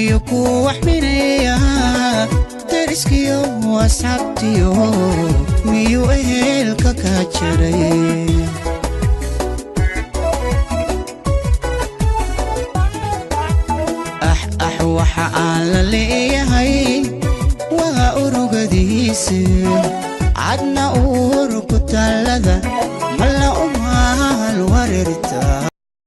Miyuu ku waxminayaa deriskiyo asxaabtiyo? Miyuu ehelka ka jaray? Ax ax, waxa aan la leeyahay waa urugadiisa, cadna uur ku taalada mala umaal wareerta.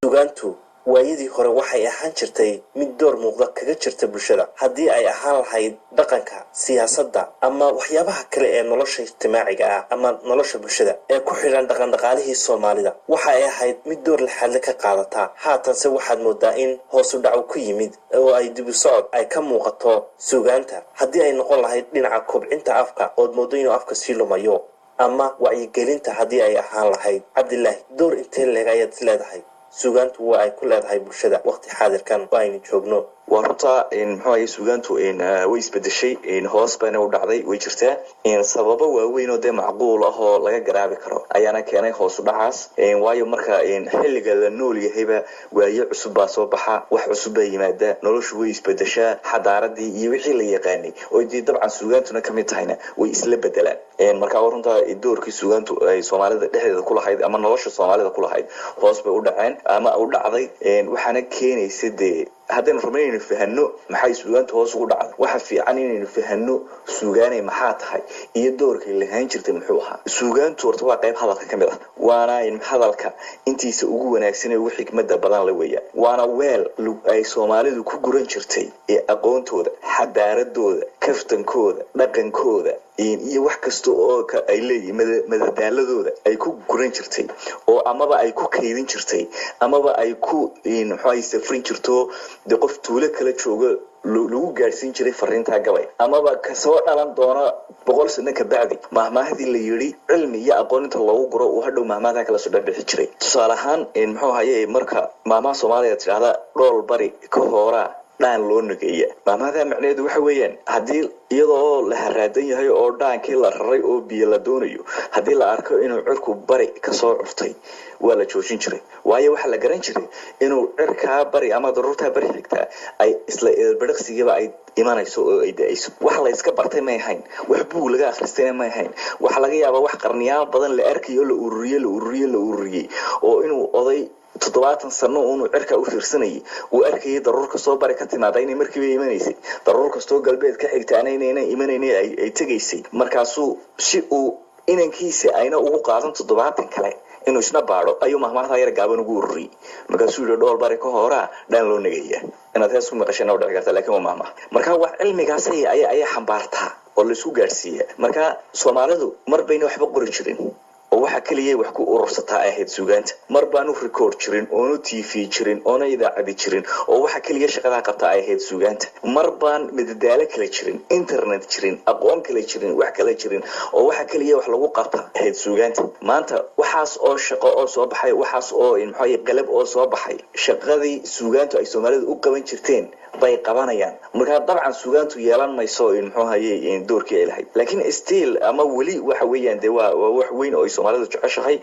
Suugaantu waayadii hore waxay ahaan jirtay mid door muuqda kaga jirta bulshada, haddii ay ahaan lahayd dhaqanka, siyaasadda ama waxyaabaha kale ee nolosha ijtimaaciga ah ama nolosha bulshada ee ku xidhan dhaqandhaqaalihii Soomaalida. Waxa ay ahayd mid door laxaadle ka qaadataa. Haatanse waxaad moodaa in hoosu dhacu ku yimid oo ay dibu socod ay ka muuqato suugaanta, haddii ay noqon lahayd dhinaca kobcinta afka ood moodo inuu afka sii lumayo, ama wacyigelinta haddii ay ahaan lahayd. Cabdilaahi, door intee leeg ayaad is leedahay suugaantu waa ay ku leedahay bulshada waqti xaadirkan oo aynu joogno? Waa runta, muxuu ahaye, suugaantu way isbedeshay, hoos bayna u dhacday, way jirtaa. Sababo waaweyn oo dee macquul ah oo laga garaabi karo ayaana keenay hoos u dhacaas, waayo marka xilliga la nool yahayba waaye cusub baa soo baxa, wax cusub baa yimaada, noloshu way isbedeshaa, xadaaradii iyo wixii la yaqaanay oo dee dabcan suugaantuna kamid tahayna way isla bedelaan. Marka waa runta, doorkii suugaantu ay Soomaalida dhexdeeda ku lahayd ama nolosha Soomaalida ku lahayd hoos bay u dhaceen ama u dhacday. Waxaana keenaysa dee, haddaynu rabno inaynu fahanno maxay suugaantu hoos ugu dhacday, waxa fiican inaynu fahanno suugaanay maxaa tahay iyo doorkay lahaan jirtay muxuu ahaa. Suugaantu horta waa qayb hadalka ka mid ah, waana hadalka intiisa ugu wanaagsan ee ugu xikmada badan la weeyaan, waana weel ay Soomaalidu ku guran jirtay ee aqoontooda, xadaaradooda, kaftankooda, dhaqankooda iyo wax kasta oo ay leeyihin, madadaaladooda ay ku guran jirtay oo amaba ay ku kaydin jirtay amaba ay ku, muxuu, safrin jirto. Dee qof tuulo kala jooga lagu gaadhsiin jiray fariintaa gabay, amaba kasoo dhalan doona 100 sano kabacdi mahmaahdii la yidhi cilmi iyo aqoon inta loogu guro uu hadhow mahmaahdaa kala soo dhexbixi jiray. Tusaale ahaan, muxuu haye, marka maahmaha Soomaaliya tidhaahda "Dhool bari ka hooraa dhaan loo nageeya", maahmaahdaa macnaheedu waxa weeyaan, haddii iyadoo la haraadan yahay oo dhaankii la raray oo biyo la doonayo, haddii la arko inuu cirku bari kasoo curtay, waa la joojin jiray, waayo waxaa la garan jiray inuu cirkaa bari ama daruurtaa bari xigtaa ay isla eelbiriqsigiiba ay imanayso oo ay da-ayso. Wax la iska bartay may ahayn, wax buug laga akhristayna may ahayn. Waxaa laga yaabaa wax qarniyaal badan la arkayo, la ururiye, la ururiye, la ururiyey, oo inuu oday 70 sano uunu cirka u fiirsanayay uu arkayay daruur kastoo bari ka timaada inay markiiba imanaysay, daruur kastoo galbeed ka xigtaana inayna imanayna, ay tegaysay. Markaasuu si uu inankiisa ayna ugu qaadan 70 kale inuu isna baadho ayuu mahmaahda yar gaaban ugu ururiyey. Markaasuu yihi, "Dhool bari ka horaa dhaan loo nagaya." Inaad hees ku maqasheen u dhici karta, lakin waa mahmah. Marka wax cilmigaas ayaa xambaartaa oo laisku gaadhsiiya. Marka Soomaalidu mar bayna waxba qori jirin oo waxa keliya wax ku urursataa ay ahayd suugaanta. Mar baanu record jirin oonu TV jirin oona idaacadi jirin oo waxa keliya shaqadaa qabtaa ay ahayd suugaanta. Mar baan madadaalo kale jirin, internet jirin, aqoon kale jirin, wax kale jirin, oo waxa keliya wax lagu qabta ahayd suugaanta. Maanta waxaas oo shaqo oo soo baxay, waxaas oo, muxuu, qalab oo soo baxay, shaqadii suugaantu ay Soomaalida u qaban jirteen bay qabanayaan. Markaa dabcan suugaantu yeelan mayso, muxuu haye, doorkii ay lahayd, laakiin still ama weli waxa weeyaan dee waa wax weyn oo ay Soomaalidu jeceshahay,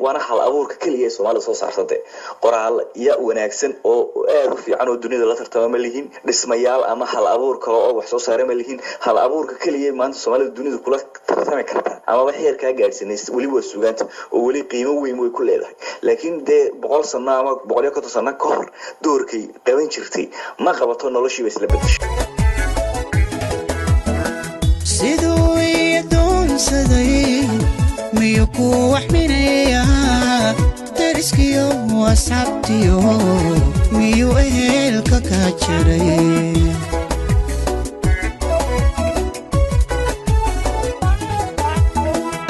waana hal abuurka keliya ee Soomaalida soo saarsante. Qoraal ya wanaagsan oo aada u fiican oo dunida la tartama ma lihin, dhismayaal ama hal abuur kale oo wax soo saara ma lihin. Hal abuurka keliya maanta Soomaalida dunida kula tartami karta amaba heerkaa gaadhsiinay weli waa suugaanta, oo weli qiimo weyn way ku leedahay. Laakiin dee 100 sano ama 150 sano ka hor doorkay qaban jirtay ma qabato, noloshiiba isla bedeshay. Siduu ii doonsaday miyuu ku waxminayaa deriskiyo asxaabtiyo? Miyuu ehelka ka jaray?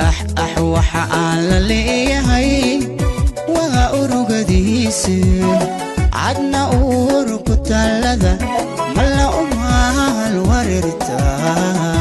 Ax ax, waxa aan la leeyahay waa urugadiisa, cadna uur ku taalada mala umaal wareertaa.